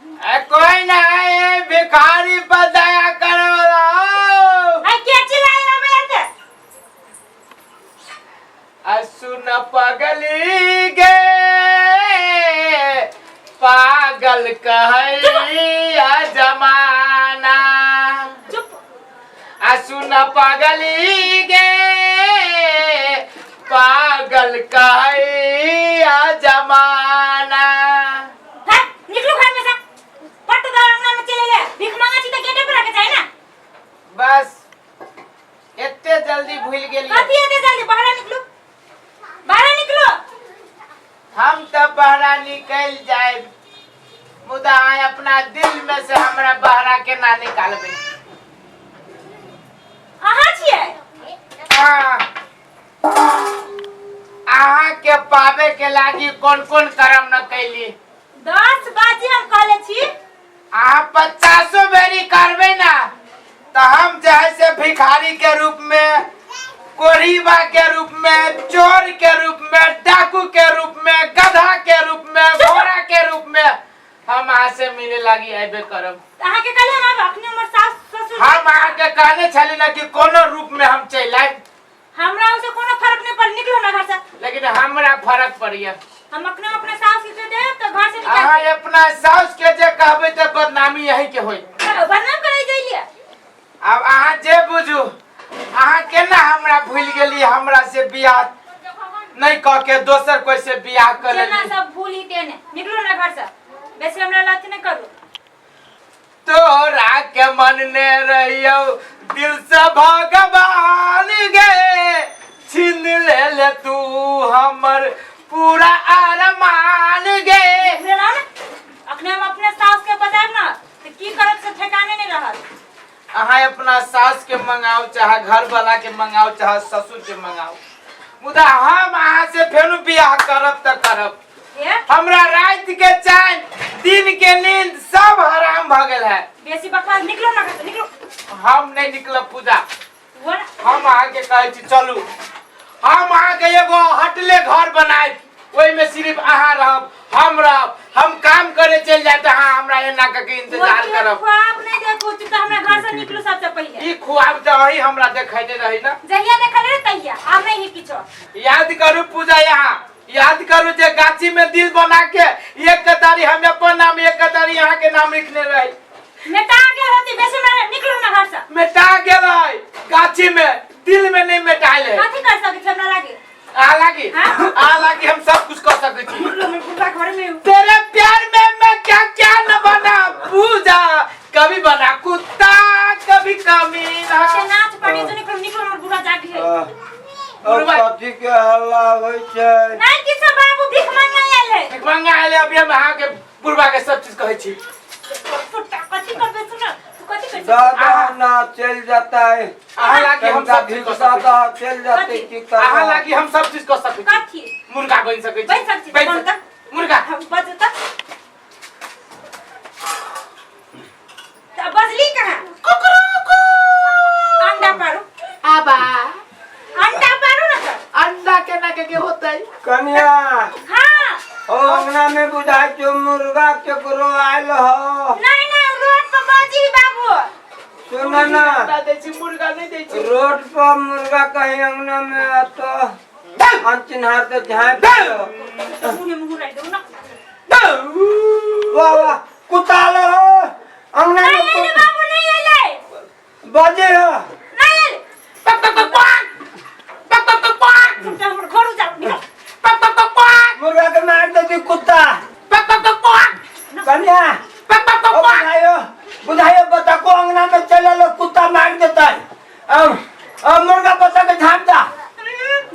ए, कोई ना है भिखारी पर दया करो आई के चिल्लाए हमें एते आ सुन पगली गे पागल कहैया जमाना चुप आ सुन पगली गे पागल कहैया जमाना हट निकलो घर में से पट दा अंगना में चले ले भीख मांगा छी त गेटे पर आके जाए ना बस एते जल्दी भूल गेली कथी एते जल्दी बाहर निकलो बाहर निकलो हम तऽ बहरा निकलि जायब मुदा अहाँ अपना दिल में से हमरा बहरा के ना निकालबै अहाँ छियै अहाँ के पावे के लागी कोन कोन करम न कैली 10 बाजी हम कहले छी अहाँ 50 बेरी करबै ना तऽ हम जे है से भिखारी के रूप में कोरीबा के रूप में चोर के रूप में डाकू के रूप में गधा के रूप में घोड़ा के रूप में हम अहाँ से मिले लागी अबे करब अहाँ के कहले हम आब अखने हमर सास ससुर हम अहाँ के कहने छली ना कि कोनो रूप में हम चलि आयब हमरा उसे कोनो फर्क नहीं पड़ निकलो ना घर से लेकिन हमरा फर्क पड़िया हम अपने अपने सास के देब तो घर से निकाल अहाँ अपना साउस के जे कहबै तऽ बदनामी यही के होई बदनाम करे जइलिए आब अहाँ जे बुझू अहाँ केना हमरा भूलि गेली हमरा से बियाह नहीं कह के दोसर कोई से बियाह कर जेना लेली सब भूल ही तेने निकलो ना घर से बेसी हमरा लाथी नहीं करू तोरा के मन ने रहियो दिल से भगवान गे छीन ले ले तू हमर पूरा अरमान गे बुझलौ ना अखने हम अपने सास के बताएब ना तो की करब से ठेकाने नहीं रहत अहाँ अपना सास के मंगाओ चाहे घर वाला के मंगाओ चाहे ससुर के मंगाओ मुदा हम अहाँ से फेनु बियाह करब तऽ करब ए हमरा रात के चैन दिन के नींद सब हराम भ गेल है बेसी बकवास निकलो ना घर से निकलो हम नहीं निकलब पूजा वो ना हम अहाँके कहै छी चलू हम अहाँके एगो हटले घर बनायब ओहिमे सिर्फ अहाँ रहब हम रहब हम काम करे चलि जायब तऽ अहाँ हमरा एना कऽ के इंतजार वो करब ख्वाब नहीं देखो तू तो हमरा घर से निकलो सबसे पहले ई खुआब तऽ अहीं हमरा देखैने रही ना जहिया देखल रे तहिया आब नहीं ही किछो याद करू पूजा यहाँ याद करू जे गाछी में दिल बना के एक कतारी हम अपन नाम एक कतारी अहाँ के नाम लिखने रही मेटा गेल होती बेसी हमरा निकलो ना घर से मेटा गेल है गाछी में दिल में नहीं मेटाइल है कथी कर सकै छी हमरा लागे हालांकि हाँ? हालांकि हम सब कुछ कर सके छी निकलो हम पूरा घर में हूँ। तेरे प्यार में मैं क्या क्या न बना पूजा कभी बना कुत्ता कभी कमीना से नाच पड़ी जो निकलो निकलो हमर बुढ़ा जाग है बुढ़वा- कथी के हल्ला होइ छै नहीं किछो बाबू भीख मांगने आयल है भिखमंगा आयल अभी हम अहाँ के बुढ़वा के सब चीज कहै छी फुट्टा कथी करबे सुन तू कथी कर दादा ना चलि जेतै अहाँ लागी हम कनिका सब चीज भीख कऽ सकै दादा चलि जेतै की छी अहाँ करबै लागी हम सब चीज कऽ सकै छी कथी मुर्गा बनि सकै छी बनि सकै छी, बनि बन सकै- मुर्गा हम बजू तऽ तऽ बजली कहाँ अंडा पारू आबा अंडा पारू ना तऽ अंडा केना के के होतै कनिया हाँ ओ अंगना में बुझाइ छौ मुर्गा केकरो आयल हो नहीं नहीं रोड पर बजी बाबू सुन ना अंडा दै छी मुर्गा नहीं दै छी रोड पर मुर्गा कहीं अंगना में आ तो अनचिन्हार तो झाँप दियो। मुँह मुँह राख दू ना वाह वाह कुत्ता आलो हो अंगना नहीं में अइले कुत्ता बाबू नहीं अइले बजे हो नहीं अइले पक पक पक पक पक पक पक पक तुम हमर घर उजाड़ निकल पक पक पक पक मुर्गा के मार देती कुत्ता पक पक पक पक कन्या पक पक ओ पक पक बुझाइयो बुझाइयो बता को अंगना में चले लो कुत्ता मार देता है अब अब मुर्गा बता के झाँप दा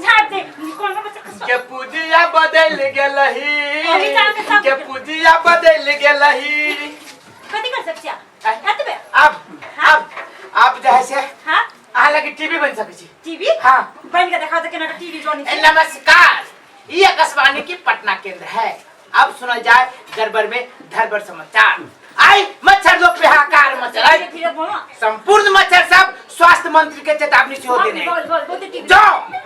झाड़ दे कौन बच्चा खसवा के पूजिया बदल गेलही अभी जाके सब- के पूजिया बदल गेलही कथी कर सकछी एतबे अब अब अब जे है से हाँ अहाँ लगे टीवी बन सकै छी टीवी हाँ। बन के देखा तो केना के टीवी बनी ए, नमस्कार ये आकाशवाणी की पटना केंद्र है अब सुनल जाए गड़बड़ में धड़बड़ समाचार आई मच्छर लोग पे हाहाकार मचल धीरे धीरे बोलो संपूर्ण मच्छर सब स्वास्थ्य मंत्री के चेतावनी सेहो देने बोल बोल बोल टीवी जो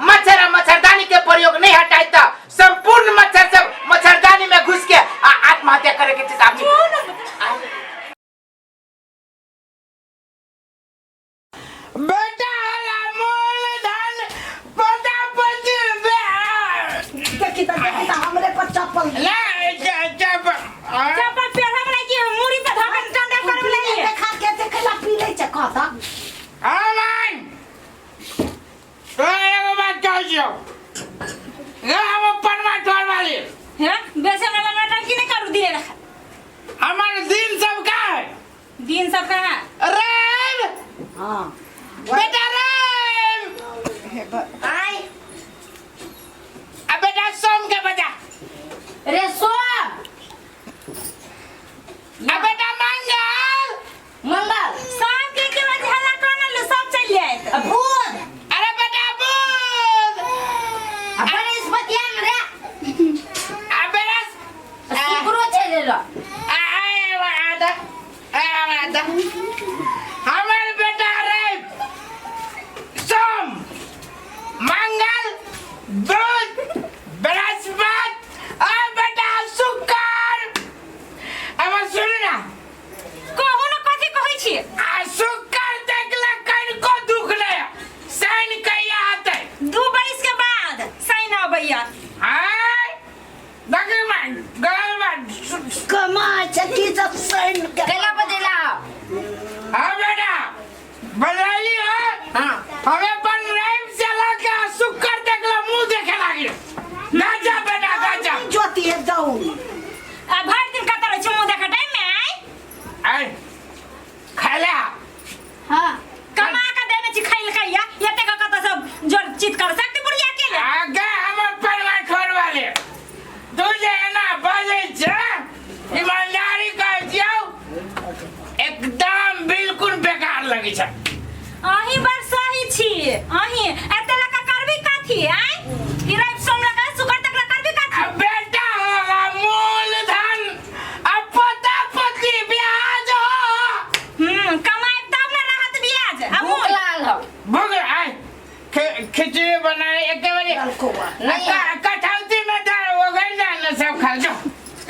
मच्छर आ मच्छरदानी के प्रयोग नहीं हटाए तो संपूर्ण मच्छर सब मच्छरदानी में घुस के आ आत्महत्या करे के चेतावनी क्यों ना लो। हमर बेटा रवि सोम मंगल बुध बृहस्पति आ बेटा शुक्र। अब सुन ना। कहू ने कथी कहै छी? आ शुक्र देखला कनिको दुख नहीं, शनि कहिया आते? 2 बरिस के बाद शनि अबैया। आय देखी मैं गलत बात। कमाइ छै की सब शनि के? कैला बजेला? हाँ बेटा बदलली हो। हाँ। हमें अपन रैम से लगा शुक्र देखला मुंह देखे लागी। गाजा बेटा गाजा। ज्योति है दौड़। आ भरि दिन कतऽ रहै छी मुंह देखे टाइम में आय? आय खाला। हाँ। कमा के देने छी खैल कहिया एते के कतऽ सब जोर चित कर सकते बुढ़िया के ले। आगे हम परवा छोड़वा ले। तू जे एना बजै छै ईमानदारी कहै छियौ एकदम बिल्कुल बेकार लगै छै। अहीं बड़ सही छी अहीं एते लका करबी कथी आय? ई रवि सोम लका शुक्र तक लका करबी कथी? अब बेटा होगा मूल धन अब पोता पोती ब्याज हो। कमाए तब ना रहत ब्याज। आ भूख मूल लागल हो। भूख आय खिचड़ी बनाए एक बारी। ललकोआ। नहीं। कठौती में दाल हो गई ना ना सब खा जाओ।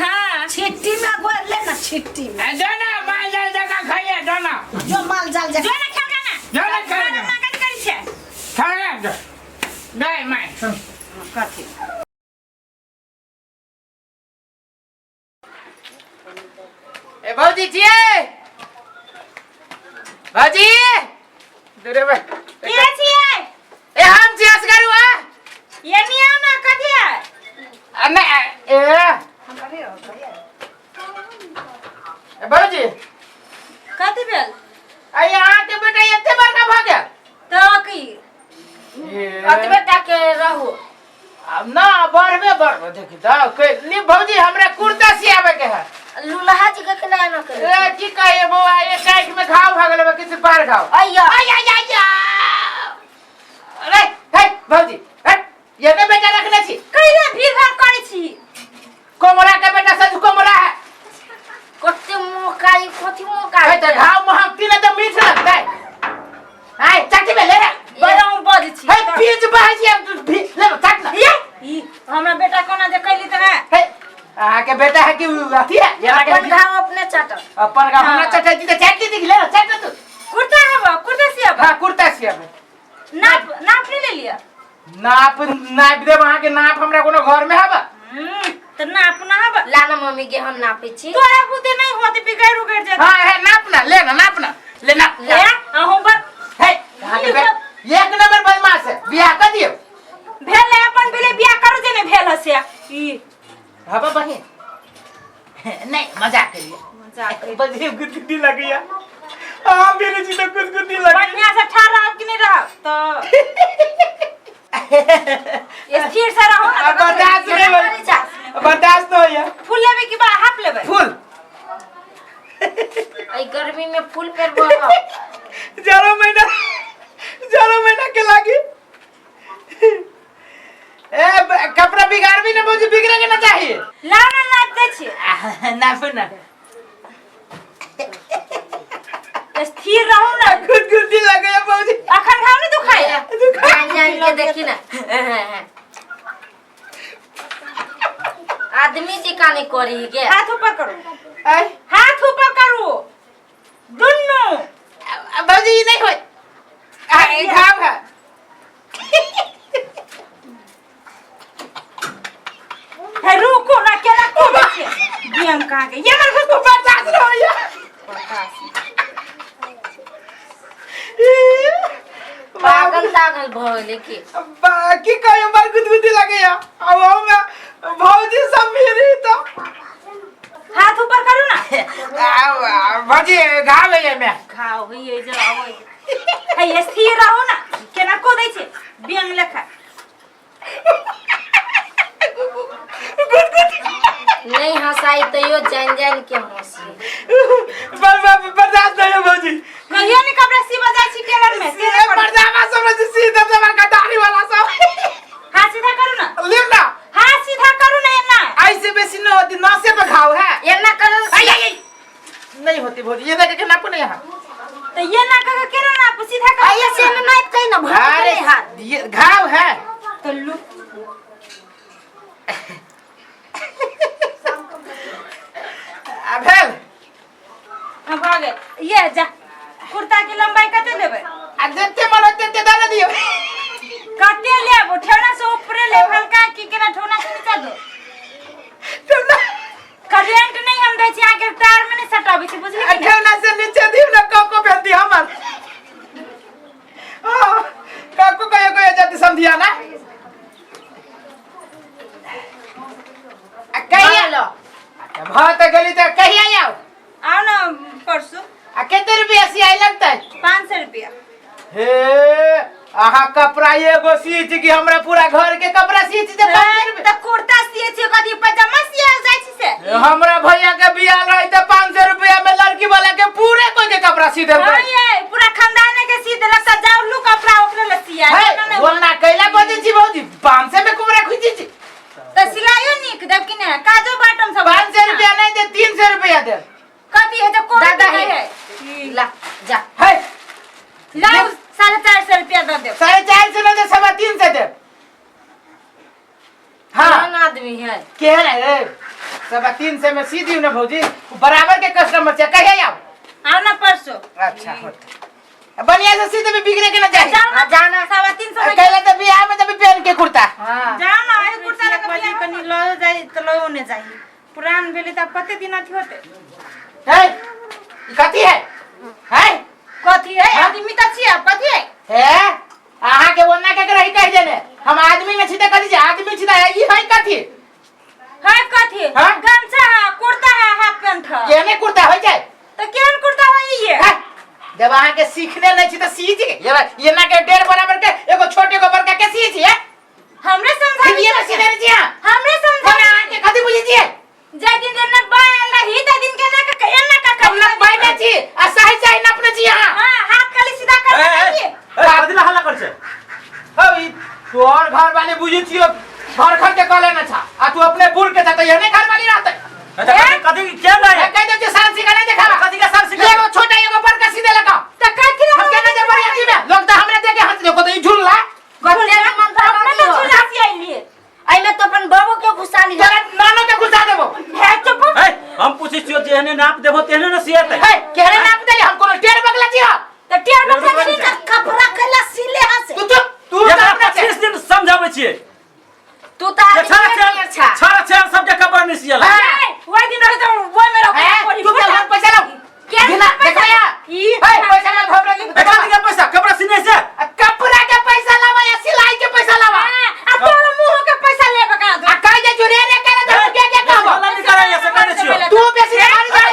हाँ। छिट्टी में गोर ले ना छिट्टी में। जो ना माल जाल जगह खाइए जो ना। जो माल जाल जो जगह। ना खेल ना। जो ना खेल ना ना। कथी करै छै? खा ले जो। नहीं मैं सुन। कथी? ए भौजी छियै भौजी दूरे बे। के छियै? ए हम छियै असगरुआ। ये निया ना कथी है? आ नहीं ए ए भौजी। कथी भेल? अरे अहाँके बेटा एते बड़का भऽ गेल। तऽ की? अतबे टा के रहू। अब ना बढ़बे बढ़बे देखी तऽ ली भौजी हमरा कुर्ता सियाबे के है। लुलहा जी के केना एना करे? ए की कहिए बौआ एक आँख में घाव भऽ गेल किसी पार घाव। अय्या। अय्या, अय्या, अय्या। अरे हे भौजी हे ये ने बेटा रखने छी। कहिया भीड़ भाड़ करै छी? कोमरा के बेटा सज कोमरा है। कते मोकाई कथी मोकाई? हे तऽ घाव महकती ना तऽ मीठ लगतै। आय चाची में ले रे। बड़ा बज छी। हे पीज बहै छी अब तू ले लो, चाट ना। ये ई हमरा बेटा कोना जे कैली तऽ है। हे अहाँके बेटा है कि अथी है? ये अपन के घाव अपने चाटब। अपन घाव हमरा हाँ। चटै छी तऽ चाट ली ले लो, चाट ले तू। कुर्ता हवा कुर्ता सियाब। हाँ कुर्ता सियाबे। नाप नाप नहीं ले लिया। नाप नाप देब अहाँके नाप हमरा कोनो घर में हवा। तऽ नाप ना हवा। ला ना मम्मी के हम नापे छी। तोरा बुते नहीं होते बिगड़ उगड़ जाते। हाँ है नाप ना ले ना नाप ना ले ना। ले अहूँ पर। हे अहाँके एक नंबर बदमाश है बियाह कर दियो। भेल है अपन भेले बियाह करू जे नहीं भेल है से। ई हवा बहिन नहीं मजाक करिए। मजाक करिए। बजे गुदगुदी लगैया। हाँ मेरे जी तो गुदगुदी लगे। बढ़िया से ठाड़ रहब कि नहीं रहब तो स्थिर से रहो ना। बर्दाश्त नहीं हो बर्दाश्त नहीं होइया। फूल लेबे कि बा हाफ लेबे? फूल। अई गर्मी में फूल पेरबो। जाड़ो महीना के लागी। ए कपड़ा बिगाड़ भी ना मुझे बिगड़े के ना चाहिए। लाओ ना नाप दे छी। नाप ना। स्थिर रहो ना। गुदगुदी लगे है बाबूजी। अखन घाव नहीं दुखाए? जान जान के देखी ना। आदमी जी का नहीं करी गे। हाथ ऊपर करो। आय। हाथ ऊपर करो दुन्नू। बाबूजी ये नहीं होय। घाव है। हे रुको ना केना को बच्चे गेम कहाँ के ये मर घुस बर्दाश्त नहीं होइया। पागल तागल भऽ गेलै की? की कहियो बड़ गुदगुदी लगैया। अब हम भौजी सब मेरी तो हाथ ऊपर करू ना। भौजी घाव है में। घाव होइए जे आबै। हे स्थिर रहो ना केना को दै छै बेंग लेखा। नहीं हंसाई तैयो जान जान के हंसी। बर्दाश्त नहीं है भौजी। कहियो नहीं कपड़ा सिबा जाइ छी टेलर में। बर्दाश्त समझ सीधा से बड़का दाढ़ी वाला सब। हाथ सीधा करू ना। ले ना। हाथ सीधा करू ना एना। ऐसे बेसी न होती नसे पे घाव है। एना नहीं होती भौजी, ये देख के नापो ना यहाँ। तो ये ना का केना नाप सीधा कर। आइए से में नाप कहीं ना भाग अरे नहीं हाथ। ये घाव है तो लू आ भेल। हम भऽ गेल। ये जा कुर्ता के लंबाई कते लेबै? आ जते मन होते ते दे दियो। कते लेब? ठेहुना से ऊपरे लेब हल्का की केना ठेहुना से नीचा दो? करेंट नहीं हम दै छी अहाँके, तार में नहीं सटाबै छी, बुझली आ कि नहि? ठेहुना से नीचे दियो ना, कको भेल दी हमर। आ, काकू कहियो कहियो जाती समझिया ना। आ कहिया लो भऽ तऽ गेली, तऽ कहिया आउ? आउ ने परसू। आ कते रुपया सियाई लगतै? 500 रुपया। हे, अहाँ कपड़ा एगो सियै छी कि हमरा पूरा घर के कपड़ा सियै छी जे 500 रुपया? तऽ कुर्ता सियै छी, कथी पजामा सिया जाइ छी से? हमरा भैया के बियाह रहे तऽ 500 रुपया में लड़की वाला के पूरे कोई के कपड़ा सी देलकै। हाँ ये पूरा खानदान के सी देलक, सजावलू कपड़ा ओकरे ले सिया। हे, बोलना कैला बजै छी भौजी, 500 में कपड़ा खुजी छी? तऽ सिलाइयो नीक देब कि नहि? काजो बाटम सब। 500 रुपया नहीं दे, 300 रुपया दे। कथी है जे कोन दादा है? हे। ला जा। हे, लाउ 450 रुपया दऽ देब। 450 नहीं दे, 325 दे। हाँ कौन आदमी है? केहन है रे? 325 में सी दियो ना भौजी, बराबर के कस्टमर छै। कहिया आउ? आउ ना परसों। अच्छा होते, बढ़िया से सी देबी, बिगड़े के ना जाई। जाओ ना। हाँ, जाना। 325 में। कैला तऽ बियाह में देबी पहन के कुर्ता। हाँ जाओ ना, एहि कुर्ता लऽ कऽ बियाह कनि लऽ जाइ तऽ लऽ ने जाइ, पुरान भेलै तऽ आब कते दिन अथी होतै। है, ई कथी है? है कथी है? हाँ? आदमी तऽ छियै, आब कथी है? हे, अहाँ के ओना के रही कहि देने हम आदमी में छी तऽ कथी छै? आदमी छी तऽ ई है कथी? है कथी? हाँ? गमछा है, कुर्ता है, हाफ पैंट है। केहने कुर्ता होइ छै? तऽ केहन कुर्ता है ई? है, जब अहाँ के सीखने नहीं छी तऽ सीख के ये ना के डेढ़ बराबर के एगो छोट एगो बड़का के सीख छी है। हमरे समझाबी। फिर ये में सीधे छी अहाँ। हमरे हम समझाबी। अहाँ के कथी बुझै छियै? जाहि दिन दिन बाय आयल रही तै दिन के ना के एना का हम नपबै छी आ सही सही नपने छी अहाँ। हां, हाथ खाली सीधा कर ए, ए, दे। ए, कथी ला हल्ला कर छै? हौ, ई तोहर घर वाली बुझै छियो घर घर के कहले ना छा, आ तू अपने बूढ़ के छा तऽ एहने घर वाली रहतै। अच्छा, कथी कथी के नहीं? कहि दै छियै शान सिखा नहीं देखावा। कथी के शान सिखा? एगो छोटा एगो बड़का सीधे लगा। त कथी हम केना जे बढ़िया की में लोग तऽ हमरे देखे हंस देखो तऽ ई झुल्ला। गते मन अपने धरा तो झूला से आइलिए। एहिमे तो अपन बाबू के घुसा ली। तोरा नानो के घुसा देबो। हे चुप। ए, हम पूछै छियो, जेहने नाप देबो तेहने ने सियतै। हे, केहने नाप देली? हम कोनो टेढ़ बगला छी? त टेढ़ बगला बगला छी। छी। कपड़ा कैला सिले हसे? तू चुप, तू एकरा तऽ अपना 25 दिन समझाबै छियै। तू तऽ जे आदमी छाड़ा के छेड़ नियर छा। छाड़ा छेड़ सबके कपड़ा नहि सियला। हाँ। ओइ दिन रहे त ओइ में रहो। हे, तू चल, हम पैसा लाओ। केहन बिना पैसा? देखो या ई हे, पैसा ना घबरा के। ए, कथी के पैसा? कपड़ा सिने से? आ, कपड़ा के पैसा लावा या सिलाई के पैसा लावा? हां, आ तोर मुंह के पैसा लेबे का? आ कहि जे जुरे रे केले तऽ हम के के कहबो? हल्ला नहि करैया से कहने छियो। तू बेसी मारी जा।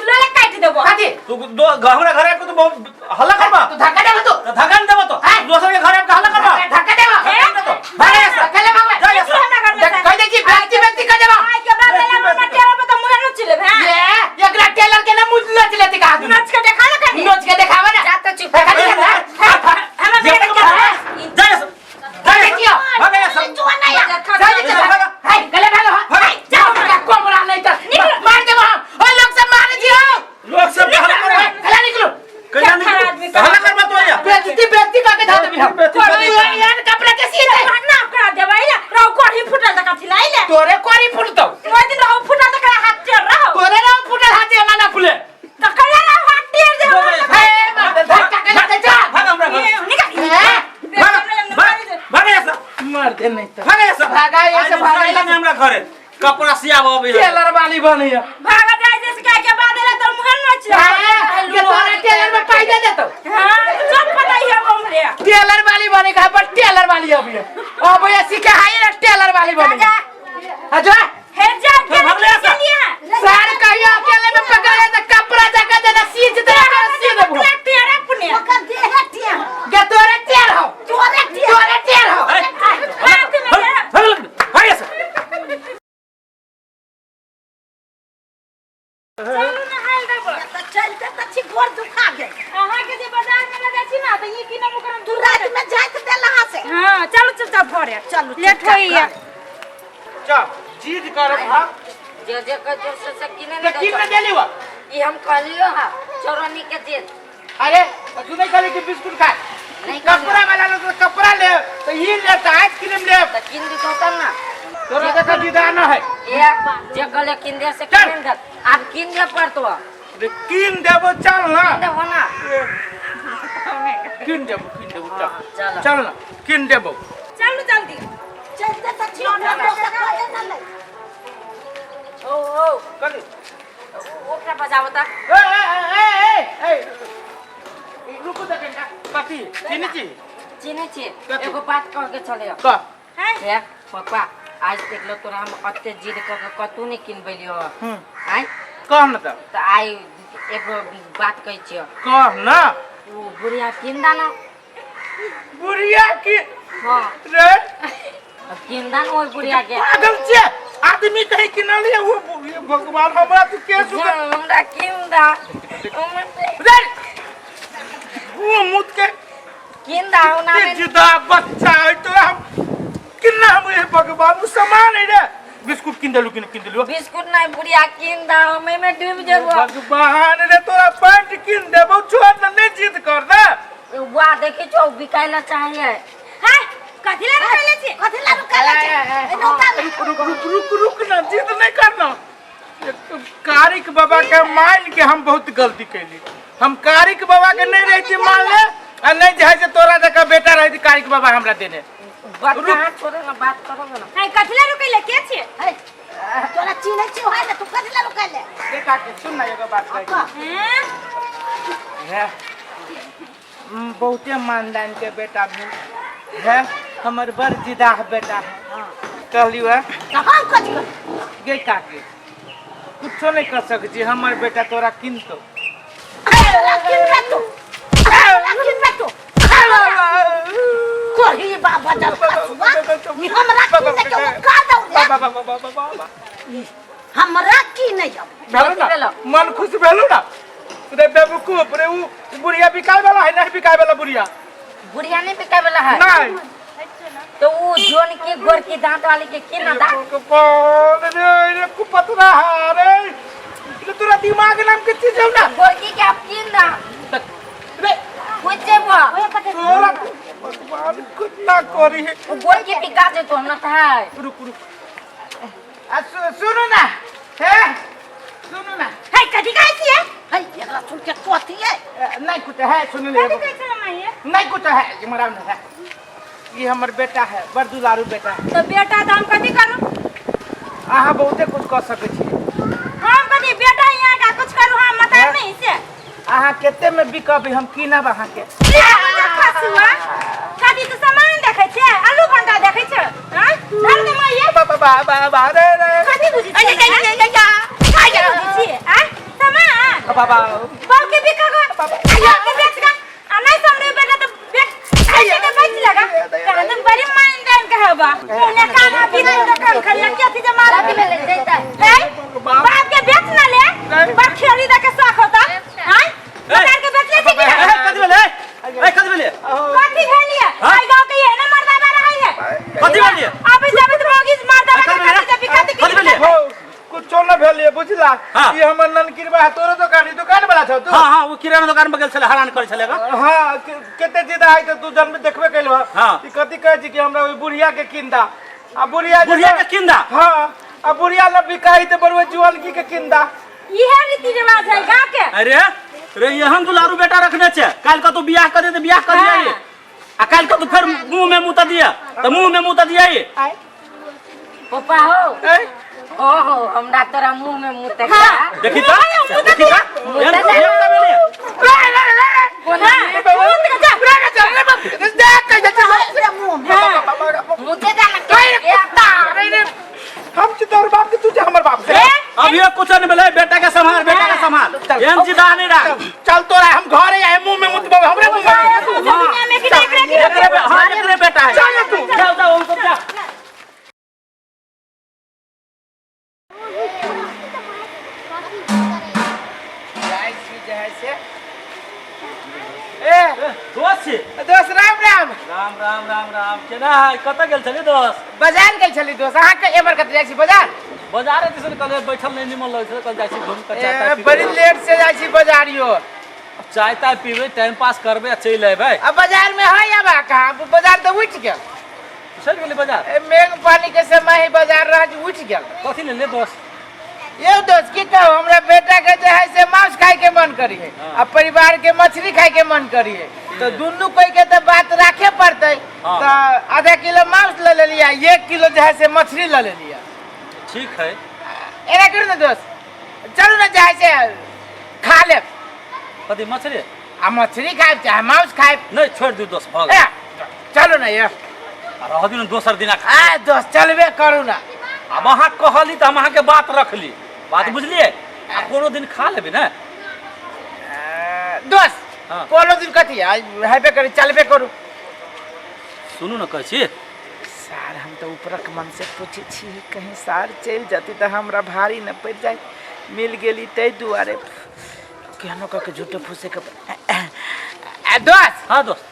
लोले काटि देबो। कथी? तू दो हमरा घर आबि के तू बहुत हल्ला करबा। तू धक्का देबो तू? तऽ धक्का नहि देबो तो। हैं? दोसर के घर आबि के हल्ला करबा। धक्का देबो। धक्का नहि देबो। भाग एहिसँ। धक्का लेबो। जा एहिसँ। हमरा घर में देख, कहि दै छी व्यक्ति व्यक्ति कह देबो। आइ के बाद एला हमरा टेरा पे त मुंह नोच लेब। हां, ये एकरा टेलर के ना मुंह नोच लेते का? नोच के देखा ना कनी। नोच के देखावा ना। जा तऽ चुप। हे, कथी है? हमरा ये बेटा तो के जा एहिसँ। जा कथी एहिसँ। छियो? भाग एहिसँ। जा जा जा, हे, गले भागो। हे, जाओ हमरा कोमरा नहीं त मार देबो हम। ओ लोग सब मारे छी हो। लोक सब के हल्ला करबा। गला निकलो। कहिया निकलू? आदमी का। हल्ला करबा तो या। बेइज्जती बेइज्जती करके धा देबी हम। बेइज्जती तू एहन कपड़ा के सीते ना करा देबै ले रहो, कोढ़ी फुटल त कथी लाई ले? तोरे कोरी फुटतौ। ओइ दिन रहो फुटल त करा हाथ टेढ़ रहो। तोरे रहो फुटल हाथ एना ना फुले। त करा रहो हाथ टेढ़ दे। जो जा। हे, मार दे, धक्का के लगे जा। भाग हमरा घर। निकल। हे, भाग भाग भाग एहिसँ। मार दे नहीं तो। भाग एहिसँ। भागा एहिसँ, आइ भागा दिन एहिसँ। हमरा घरे कपड़ा सियाबऽ अबै है। टेलर वाली बनी है। भागा जाय जैसे क्या के बाद एला तो मुंह नोच ले। ये तोरा टेलर में पाई दे देतो। हां, सब पता ही है हमरे। टेलर वाली बनी कहा पर टेलर वाली अभी है। अब ये सीखे हाई ना टेलर वाली बनी। जा। अच्छा। हे जा के भागले ऐसा। चलिए। सर कहियो अकेले में पकड़ ले तो कपड़ा जगह देना सींच दे सीध देबो। तेरा पुण्य ओकर देह टेढ़। के तोरे टेढ़ हो? तोरे टेढ़। तोरे टेढ़ हो। ए, हाथ में भाग भाग भाग एहिसँ। चलू नहाय देबो। तऽ चलते तऽ छी गोर दुखा गेल। अहाँ के जे बाजार में लऽ जाइ छी ना तऽ ई की नाम ओकर तू राति में जाइत देला से। हां, चलू चुपचाप घरे। चलू, लेट चुपचाप होइया। घरे। चल चीज कर भाग। जे जे कहै छै से से किने तो ने की में देली वो? ई हम कहलियो हा चोरनी के जिद। अरे तू नहीं कहली कि बिस्कुट खा? नहीं। कपड़ा वाला लोग तो कपड़ा ले तो ये ले तो आइसक्रीम ले। तो किन दी तो ना। तोरा देखा जिदाना है। ए जे कहले किन दे से चल। किन दे, अब किन दे पड़तो। रे किन देबो चल ना। किन देबो ना। किन देबो, किन देबो चल। चल। चल ना किन देबो। चलू जल्दी। चलते तो छी ना दोसर खोजे ना ले। ओ ओ कथी? ओकरा बजाबो त। ए ए ए ए ए रुकू त कनिका। कथी चिन्है छी? चिन्है छी। कथी? एगो बात कह के चले। कह। हैं? हे पप्पा आज देखलो तोरा हम अते जिद क के कतू नहीं किनबेलियो। आइ कह न त। त आइ एगो बात कहै छियो। कह न। उ बुढ़िया किनदा ना। बुढ़िया की? हां। रे किनदा ना ओइ बुढ़िया के। पागल छे आदमी कहीं किनलिए वो बुढ़िया, भगवान हमरा तू के सुन। हमरा किनदा। रे वो मुत के किनदा ओना में जिदा बच्चा है तो हम किन्ना हम हे भगवान उ सामान है रे। बिस्कुट किन देलु, किन देलु? बिस्कुट नहीं बुढ़िया किनदा हम एमे डूब जेबो। भगवान रे तोरा पैंट किन देबो छोड़ न नहीं जिद कर ना। वाह देखी छौ बिकाइला चाहिए। हैं कथी ला रुकले छी? कथी ला रुकले छी? ए नौता रुक रुक रुक रुक रुक ना जिद नहीं करना। कारिक बाबा के मान के हम बहुत गलती कैली। हम कारिक बाबा के नहीं रहती मान ले आ नहीं जाए से तोरा जका बेटा रहती कारिक बाबा हमरा देने। बात कहाँ छोड़ो ना बात करो ना। हैं कथी ला रुकले के छी? ए तोरा चिन्है छी है ना तू कथी ला रुकले? देखा के सुन ना एगो बात कह। हैं? है बहुते मानदान के बेटा भेल है हमर बड़ जिदाह बेटा है। कहलियो है त हम कथी करी? गे काकी कुछो नहीं कर सकै छी हमर बेटा तोरा किनतो। तोरा किनबे तू, तोरा किनबे तू। कोही बाबा जब खसुआ ई हमरा किने के ओ का दौ रे? हमरा की नहीं अब भेलो ना मन खुश भेलो ना रे बेवकूफ रे। उ बुढ़िया बिकाय वाला है नहीं बिकाय वाला बुढ़िया? बुढ़िया नहीं बिकाय वाला है। नहीं तो वो जोन के गोर की दांत वाली के किना दा। भगवान रे रे कुपतरा रे रे तोरा दिमाग नाम के चीज हौ ना। गोरकी के आप किन दा रे कुछ जेबो तोरा भगवान कितना करी है। वो गोरकी बिका जे तो हमरा था है। रुक रुक आ सुनू ना हे सुनू ना। हैं कथी कहै छी? है एकरा सुन के कथी है? नहीं कुछ है सुन ले। कथी कहै छला माई? नहीं कुछ है ये मरा नहीं है। ये हमर बेटा है बड़ दुलारू बेटा है। तो बेटा तो हम कथी करू? अहाँ बहुते कुछ कर सकै छी। हम कथी बेटा यहाँ का कुछ करू हम मता नहीं से। अहाँ कते में बिकबी हम कीनब अहाँ के। खसुआ कथी तो सामान देखै छै आलू भंटा देखै छै। हां धर दे माई। बाबा बाबा बाबा रे रे कथी बुझै छी? कथी बुझै छी? आ सामान बाबा बाप के बिका गो बाप के बेच गा आ नहीं समरे बेटा तो बेच के बेच लगा कहां तुम बड़ी मान दान के हबा ओने खाना पीना दुकान खलिया के अथी जे मारा कथी भेलै जैता? हैं बाप के बेच ना ले बड़ खेली दा के शौक होता। हैं बाजार के बेच ले छी कि ना? कथी भेलै? ए कथी भेलै? कथी भेलिए? आई गांव के ये ना मर्दाना रहै है। कथी भेलिए? आबै जाबै त मौगी मर्दाना के कथी जे बिकाती कथी भेलिए? हो कुछो न भेलिए बुझला। हाँ। ई हमर ननकिरबा है तोरो दुकान दुकान वाला छौ तू? हां हां वो किराना दुकान पर गेल छले हरान करै छले गा। हां केते जिदा है त तू जन्म देखबे कैलो। हाँ। ई कथी कहै छी कि हमरा ओइ बुढ़िया के किनदा आ बुढ़िया बुढ़िया के किनदा? हां आ बुढ़िया ल बिकाई त बड़ुआ जुआनकी के किनदा। इहे रीति रिवाज है गांव के। अरे रे एहन दुलारू बेटा रखने छे काल का तू बियाह करे त बियाह कर दिया आ काल का तू फेर मुंह में मुंह त दिया त मुंह में मुंह त दिया। पप्पा हो ए ओ हो हमरा तोरा मुंह में मुंह तक देखी त देखी त एहन एहन त भेलै। कोना मुंह ते दा ना के हम छी तोहर बाप के तू जे हमर बाप से। अभी कुछ नहीं भेलै बेटा के संभाल बेटा के संभाल एहन जिदा नहीं राख। चल तोरा हम घरे आए मुंह में मुत बाबा हमरे मुंह में। दुनिया में कि देख रे एकरे हां एकरे बेटा है। चल तू जाओ जाओ हम सब जा। जाइ छी जे है से ए दोस्त छी। दोस्त राम राम। राम राम राम राम। केना है कतऽ गेल छली दोस्त? बाजार गेल छली दोस्त। अहाँ के एमर कतऽ जाइ छी बाजार? बाजारे दिसन कहले बैठल नहीं निमन लगै छै, कल जाइ छी घूम के चाय ताय ए, पीबै। बड़ी लेट से जाइ छी बाजारियो। चाय ताय पीबै, टाइम पास करबै आ चलि अयबै। अब बाजार में है अब कहाँ, बाजार तऽ उठि गेल। चलि गेलै बाजार। ए, मेघ पानी के समय ही बाजार रह जे उठि गेल। कथी ले दोस्त? यौ दोस्त की कहू, हमरा बेटा के जे है से मांस खाय के मन करी है आ परिवार के मछली खाय के मन करी है, तो दुनू कोई के तो बात राखे पड़ते। तो आधा किलो मांस ले लेलिया, 1 किलो जे है से मछली ले लेलिया। ठीक है, एना करू ना दोस्त, चलू ना जे है से खा लेब। कथी मछली? आ मछली खायब चाहे मांस खायब। नहीं छोड़ दियौ दोस्त, भऽ गेल। ए, चलू ना यौ। आ रह दियौ ने दोसर दिना खा। आ दोस्त चलबे करू ना। आब अहाँ कहली तऽ हम अहाँके बात रखली, बात बुझलियै? आ कोनो दिन खा लेबै ने। दोस्त हाँ। कोनो दिन कथी हेबे करी, चलबे करू। सुनू ने कहै छी सार, हम तऽ ऊपरक मन से पूछै छी कहीं सार चलि जती तऽ हमरा भारी न पड़ि जाय, मिल गेली ताहि दुआरे केहनो कऽ के झूठे फूसे के। आ दोस्त। हाँ दोस्त।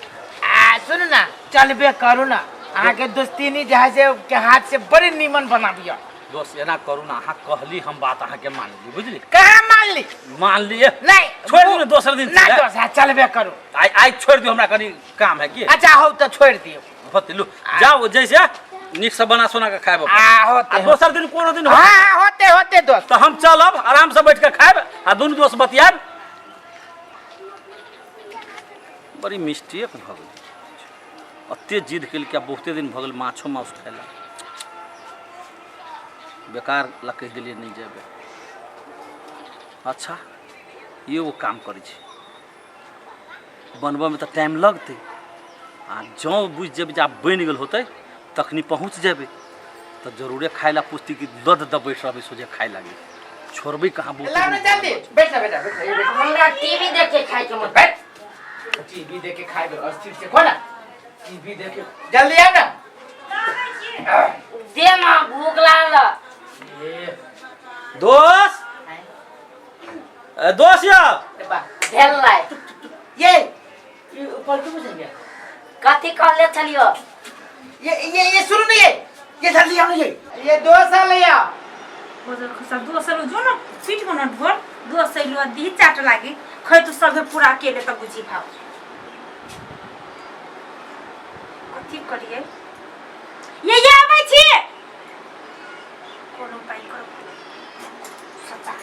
आ सुनू ना, चलबे करू ना, अहाँके दोस्तीनी जे है से के हाथ से बड़ी नीमन बनाबियौ। दोस्त एना करू ना, अहाँ कहली हम बात अहाँके मानली, बुझली? कहाँ मानली? मानलिए नहीं, छोड़ दियौ ने दोसर दिन। ना दोस्त, हाँ, चलबे करू। आइ आइ छोड़ दियौ, हमरा कनी काम है की। अच्छा हौ तऽ छोड़ि दियौ। होते लू जाओ, जैसे नीक से बना सोना के खायब। आ होते आ दोसर दिन कोनो दिन। हाँ हाँ होते होते दोस्त। तो हम चलब, आराम से बैठ के खायब आ दुनू दोस्त बतियाब। बड़ी मिस्टेक भऽ गेल, एते जिद केलकै, बहुते दिन भऽ गेल माछो माउस खाय ला, बेकार ला कहि देलियै नहि जेबै। अच्छा एगो काम करै छी, बनबऽमे तऽ टाइम लगतै, आ जँ बुझि जेबै जे आब बनि गेल होतै तखनी पहुँच जेबै तऽ जरूरे खाय ला पुछती कि लद दऽ बैठ रहबै सोझे खाय लागी, छोड़बै कहाँ बहुत। लाउ ना जल्दी, बैठ ना बेटा, बैठ ना, बैठ। हमरा टीवी देखे खाय के मन। बैठ, टीवी देखे खाए अस्थिर से खोला टीवी देखे, जल्दी आओ ना। दे ना, भूख लागल। दोस्त, ए, दोस्त यौ। भेल लाई। ये ये ऊपर क्यों बुझेंगे? कथी कहले छलियो? ये ये ये सुनो ना, ये जल्दी आओ ना, ये दोस्त आ ले आओ। दोसर जो न पीट न ढोल दोसर लो दी चाट लागी खै तू सभे पूरा अकेले त बुझी भाव कथी करिए। ये आबै छी, कोनो उपाय करो, सच्चा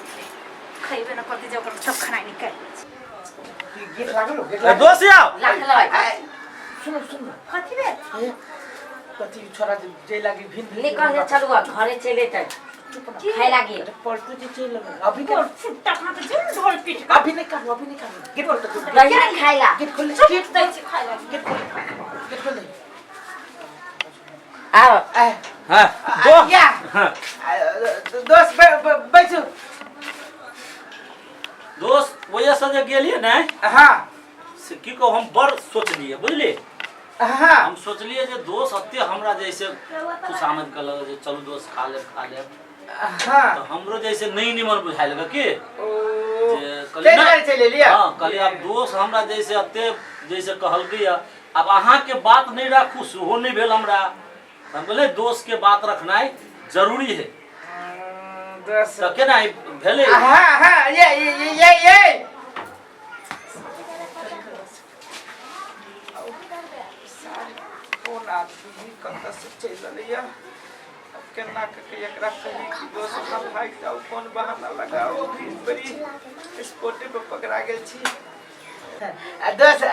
खैबे न करते जे ओकर सब खाना निकालि। गेट लागल हो, गेट ए, दोस्त यौ। लागल। सुनो सुनो। कथी भेल? कथी छोरा जे लागी भिन भिन निकल छलुआ घरे चले त खाय लागी। अरे पलटू जी चल अभी के फुट्टा खाना त जुन ढोल पीट के। अभी नहीं काटो, अभी नहीं काटो, गेट खोल दे, रही ना खाय ला। गेट खोल दे, चुप गेट दै छी खाय लागी। गेट खोल, गेट खोल दे। आओ। आ हाँ दोस्त। या। हाँ। दोस्त बैठू। दोस्त वजह से जे गेलियै ने हाँ से की कहू, हम बड़ सोचलियै बुझलियै। हाँ हम सोचलियै जे दोस्त एते हमरा जैसे खुशामद करलक जे चलू दोस्त खा लेब खा लेब, हाँ तऽ हमरो जैसे नहीं निमन बुझाइ लगे की ओ जे कहलियै ताहि दुआरे चलि एलियै। हाँ कहलियै आब दोस्त हमरा जैसे एते जैसे कहलकै या, आब अहाँके बात नहीं राखू सेहो नहीं भेल हमरा। हम कहलियै दोस्त के बात रखनाइ जरूरी है। दोस्त तऽ केना भेलै? हाँ हाँ ये ये ये ये ये कोन आदमी कतऽ से चलि एलैया, अब केना कऽ के एकरा कही कि दोस्त हमरा भागि जाउ, कोन बहाना लगाउ, अभी बड़ी स्पॉटे पर पकड़ा गेल छी। आ दोस्त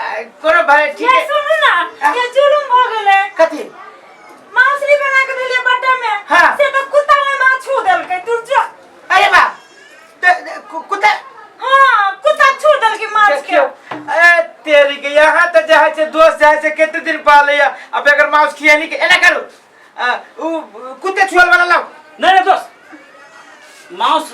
कोनो भाई ठीक ये है। सुनू ना, ये जुलुम भ गेलै। कथी? मांसली बना के देलियै बड्डे में। हाँ। से तो कुत्ता में माछ छू देलकै तू जो। अरे बा कुत्ता? हाँ कुत्ता छू देलकै माछ के। देखियौ, ए तेरी के यहाँ तऽ जे है से दोस्त जे है से कते दिन पालैया, अब एकर माउस खियानी के एना करू, उ कुत्ते छुअल वाला लाउ। नहीं नहीं दोस्त, माउस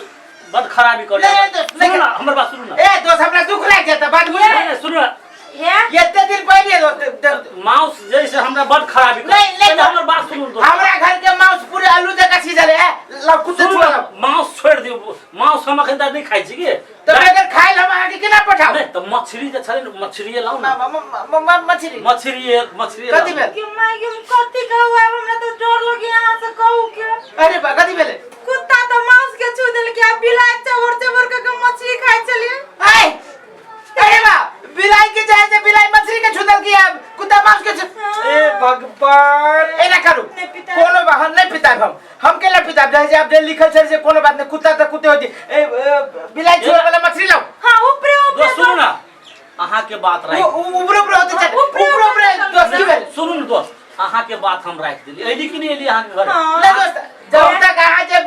बड खराबी कर। नहीं, नहीं, दोस्त, सुनू ना, हमर बात सुनू ना। ए दोस्त हमरा दुख लागि जाता बात बुझ। नहीं, नहीं, सुनू ना। हे? एते दिन पहिले दोस्त माउस जैसे हमरा बड खराबी कर। नहीं, नहीं, पहिले हमर बात सुनू दोस्त। हमरा घर के माउस पूरे आलू जका सीजल है, लाउ कुत्ते सुनू छुअल ना, लाउ। माउस छोड़ दियौ, माउस हम अखन तक नहीं खाइ छी की। तऽ बगैर खाइल हम अहाँके केना पठाउ? नहीं तऽ मछली जे छलै ने, मछलिए लाउ ना। मछली। मछलिए, मछलिए कथी लाउ। भेल? के माय गे, कथी कहू आब, हमरा तऽ डर लगे अहाँ से कहू के। अरे बा कथी भेलै? कुत्ता छू देलकै आ बिलाइ चबर चबर क के मछली खाइ छलियै। आय अरे बा बिलाई के जाए से बिलाई मछली के छुदल की अब कुत्ता मांस के ए भगवान। एना करू। नहीं पिताब। कोनो बात हम नहीं पिताब, हम केला पिताब जाए से आप जे लिखल छै से कोनो बात नहीं, कुत्ता त कुत्ते होती। ए ए, बिलाई छुए वाला मछली लाओ। हाँ, ऊपरे ऊपरे। दोस्त सुनू ना, अहाँ के बात राखि ऊपरे ऊपरे होते छै। ऊपरे ऊपरे ऊपरे दोस्त की भेल? सुनू ने दोस्त, अहाँ के बात हम राखि देली। अयली कि नहि अयली अहाँ के घर? हाँ। नहीं दोस्त, जब तक अहाँ जे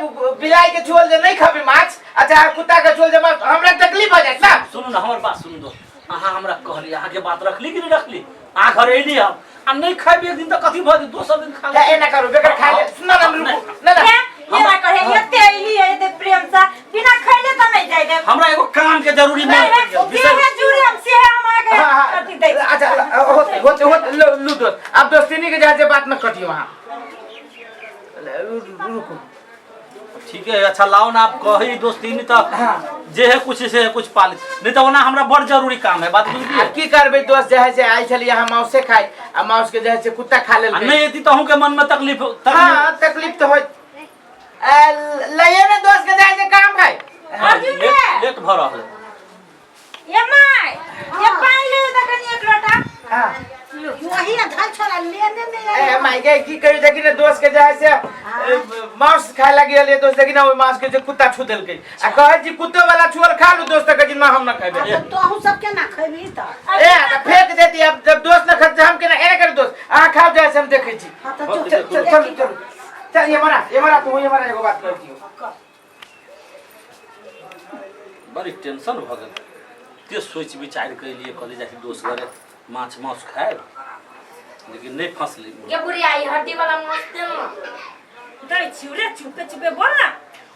बिलाई के छुअल जे नहीं खाबी माछ, अच्छा कुत्ता के छुअल जे माछ, हमरा तकलीफ हो जायत ना। सुनू ना हमर बात सुनू दोस्त, अहाँ हमरा कहली, अहाँ के बात रखली कि नहीं रखली? अहाँ घर अयली हम आ नहीं खाबी एक दिन तऽ कथी भऽ जेतै, दोसर दिन खा ए, एना करू बेगर खाय ले सुन ना, रुकू ना ना। ये ना कहे एते अइली है एते प्रेम से बिना खैले त नहीं जाय देब। हमरा एगो काम के जरूरी नहीं मन पड़ि गेल। जे है जुड़े हम से हम आगे हाँ, हाँ, अथी दै छी। अच्छा होते होते होते लो लू दोस्त, अब दोस्ती के जाए बात न कटियो। हाँ रुको। ठीक है, अच्छा लाओ ना, आप कही दोस्ती नहीं तो जे है कुछ से है कुछ पाली, नहीं तो ओना हमरा बड़ जरूरी काम है, बात बुझलिए? आ की करबै दोस्त, जे है से आयल छलियै हम माउसे खाइ आ माउस के जे है से कुत्ता खा आ लेलकै। नहीं एती तो अहूँ के मन में तकलीफ तकलीफ। हाँ तकलीफ तो होय। लइए ने दोस्त के जाए से काम है। अर्जुन लेट रे। लेट भऽ रहल है। ये my, ये पानी ले त कनी एक लोटा। हाँ। वही अधल छोड़ा लेने नहीं ए आया। माय के की कहियो, देखी ने दोस्त के जे है से माउस खाए लागी रहलियै दोस्त, देखी ने ओहि माउस के जे कुत्ता छू देलकै आ कहै छी कुत्तो वाला छुअल खा लू दोस्त, कहै छी ना हम ना खेबै। आ तो तोहू सब केना खेबही तऽ? ए त फेंक देती, अब जब दोस्त न खाते हम केना एना करे दोस्त, अहाँ खाओ जाए से हम देखै छी। हाँ तऽ जो। चल चल चल चल चल, ये मरा ये मरा तू ये मरा, एगो बात कहै छियौ। बड़ी टेंशन भऽ गेल, ते सोचि विचारि कऽ एलियै, कहलियै जाइ छी दोस्त घरे माछ माउस खायब, लेकिन नहि फँसली। गे बुढ़िया, ई हड्डी वाला माछ दे ना। दै छियौ रे, चुपे चुपे बोल ना।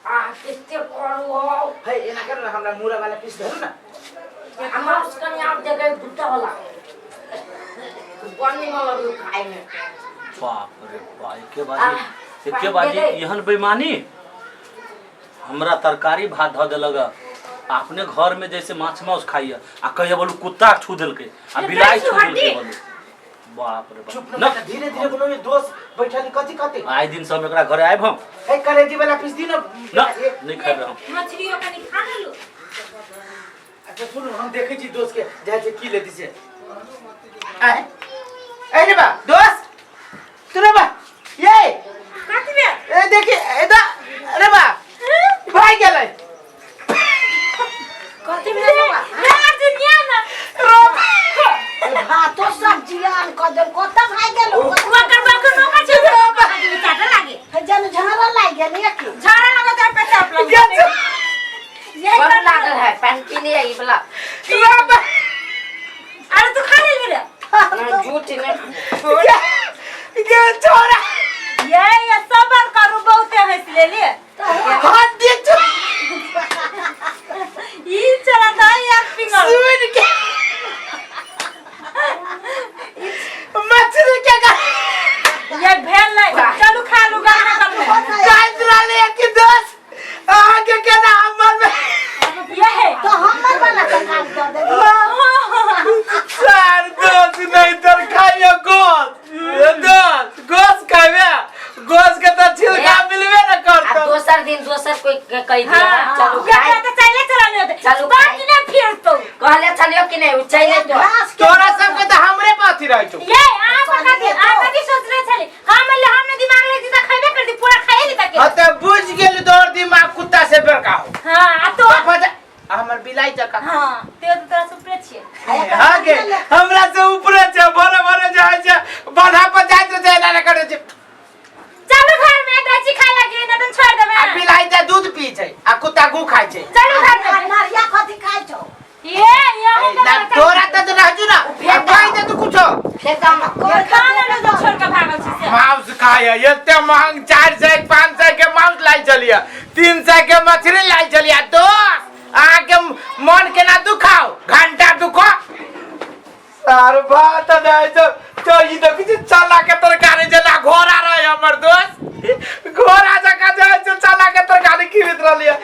आ कते करू हो। हे एना कर ना, हमरा मुरा वाला पीस धरू ना। आ माउस कनि आब देबै भुट्टा वाला, बड़ निमन लगल खाय में। बाप रे बा, एके बाजी आह, एके पानि बाजी दे दे। एहन बेईमानी, हमरा तरकारी भात धऽ देलक आ अपने घर में जैसे माछ माउस खाइए आ कहिया बोलू कुत्ता छू देलकै आ बिलाइ छू देलकै, बोलू बाप रे चुप बाप ना ना। धीरे धीरे बोलो, ये दोस्त बैठल कथी कहते। आइ दिन से हम एकरा घरे आयब हम। हे कलेजी वाला पीस दी ना। ना नहीं खेबै हम। मछलियो कनी खा लेलु। अच्छा सुनू, हम देखै छी दोस्त के जाइ छै की लेती से। आय ए रे बा दोस्त, सुनो बा ये कथी बे? ए देखी ए दा अरे बा भाई गेलै। कथी भेल बा? रे अर्जुन ये ना। भातो सब जियान कऽ देल, कतऽ भागि गेल? ओकर बाप नौका छै, चाटे लागे। जन झाड़ा लागि गेल एक। झाड़ा लगत है पेचाप लगे। यही बड़ कर लागल है पानि पीने ई वाला। अरे तू खा ले रे। ना झूठ नहीं। ये छोरा ये सबर करू, बहुते हंस लेली। हड्डी छू ई चला था यार फिंगर। सुन के मछली के ये भेल नहीं, चलू खा लू गाना कर। काज रहले कि दोस्त अहाँ के केना हमर में ये है तो हमर वाला तो काम कर दे। सर दोस्त नहीं तर खाइयो गोस, ए दोस्त गोस खाइबे, गोस के तो छिलका मिलबे न आ करतो। दोसर दिन दोसर कोई के कहि दिया। हाँ चलू ये खाय तो चले चला नहीं होते। चलू बाकी ना फिर तो कहले चलियो कि नहीं, उ चले तो घास के तोरा सबके तो हमरे पाथी रहै छौ। ये आप कथी आप कथी सोच रहे छली? हम ले हमने दिमाग ले दी त खैबे कर दी, पूरा खाए ली तक। हाँ तो बुझ गेल तोर दिमाग कुत्ता से बड़का हो। हां आ तो पापा जा हमर बिलाई जका। हां ते तो तोरा सुपरे छिए। हाँ के हमरा से ऊपरे छै, भरे भरे जाइ छै बाधा पर जाइत रहै छै, एना ने करै छै। चलू घर में दही खाए लगे ना तुम छोड़ देबे। आ बिलाई त दूध पी छै आ कुत्ता गू खाइ छै। चलू घर में। नारिया कथी खाइ छौ? ये ये ए, ना तोरा त तो रहजू ना, आ खाइ दे तू कुछो। फेर दाम खाना ले तो छोड़ के भागल छी से। मांस खाय एते महंग 400 500 के मांस लाइ चलिए, 300 के मछली लाइ चलिए। दोस्त अहाँ के मन केना दुखाओ, घंटा दुखो सार बात नहीं तो तो ई देखै छी चना के तरकारी जेना घोड़ा रहे हमर दोस्त, घोड़ा जकाँ जे छै चना के तरकारी खिबैत रहलियै।